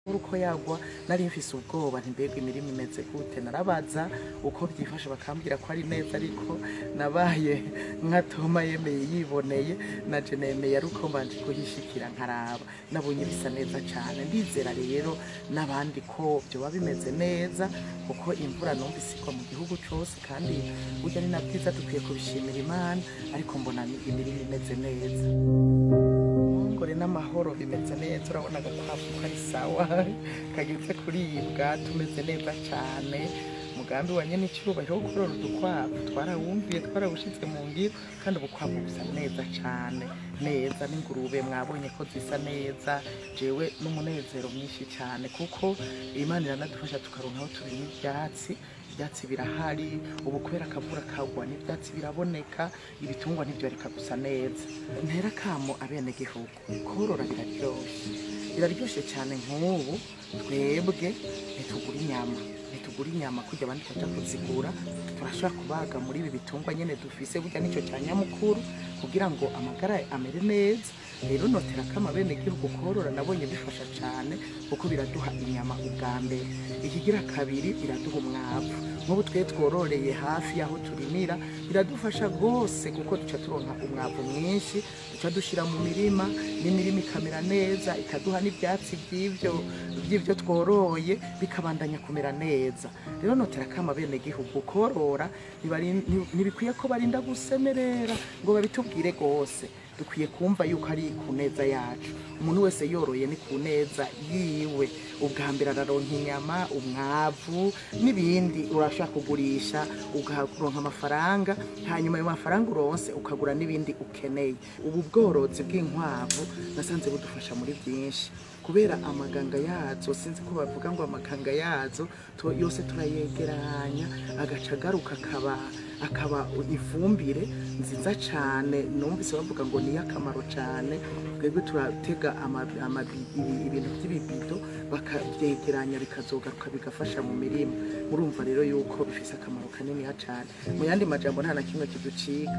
Uko yagwa nari mfise ubwoba, nti: "Mbega imirima imeze gute?" Narabaza uko byifashe, bakambwira ko ari neza, ariko nabaye nka Toma yemeye yiboneye, naje nemeye ari uko mbanje kuhishikira nkaraba. Nabonye bisa neza cyane. Ndizera rero n'abandi ko byoba bimeze neza, kuko imvura numvise igwa mu gihugu cose, kandi burya ni na byiza, dukwiye kubishimira Imana. Ariko mbona imirima imeze neza, ngore n'amahoro, bimeze neza. Urabona agakwavu ko ari sawa, kageze kuribwa, tumeze neza cyane. Umugambi wa nyene icyubahiro wo korora udukwavu twarawumviye, twarawushize mu ngiro, kandi ubukwavu busa neza cyane neza, n'ingurube mwabonye ko zisa neza. Jewe n'umunezero mwinshi cyane, kuko Imana iranadufasha tukaronka aho turima ivyatsi. Ivyatsi birahari ubu kubera akavura kagwa, n'ivyatsi biraboneka, ibitungwa ntivyoreka gusa neza. Ntera kamo abenegihugu: korora biraryoshe, biraryoshe cyane. Nk'ubu twebwe ntitugura inyama, ntitugura inyama kurya abandi baja kuzigura. Turashobora kubaga muri ibi bitungwa nyene dufise, burya nico ca nyamukuru kugira ngo amagara amere neza. Rero notera kama abenegihugu korora. Nabonye bifasha cane, kuko biraduha inyama ubwa mbere, ikigira kabiri biraduha umwavu. Nk'ubu twe twororeye hafi y'aho turimira, biradufasha rwose, kuko duca turonka umwavu mwinshi duca dushira mu mirima, n'imirima ikamera neza, ikaduha n'ivyatsi vy'ivyo tworoye, bikabandanya kumera neza. Rero notera kama abenegihugu korora. Ntibikwiye ko barinda gusemerera ngo babitubwire rwose. Dukwiye kumva yuko ari ku neza yacu. Umuntu wese yoroye ni ku neza yiwe. Ubwa mbere araronka inyama, umwavu n'ibindi. Urashobora kugurisha ukaronka amafaranga, hanyuma ayo mafaranga uronse ukagura n'ibindi ukeneye. Ubu bworozi bw'inkwavu nasanze budufasha muri byinshi, kubera amaganga yazo, sinzi ko bavuga ngo amaganga yazo yose turayegeranya, agaca agaruka akaba ifumbire nziza cyane. Numvise bavuga ngo niyo akamaro cyane. Twebwe turatega ibintu by'ibibido, bakabyegeranya, bikazogaruka bigafasha mu mirima. Murumva rero yuko bifise akamaro kaniniya cyane. Mu yandi majambo, nta na kimwe kiducika.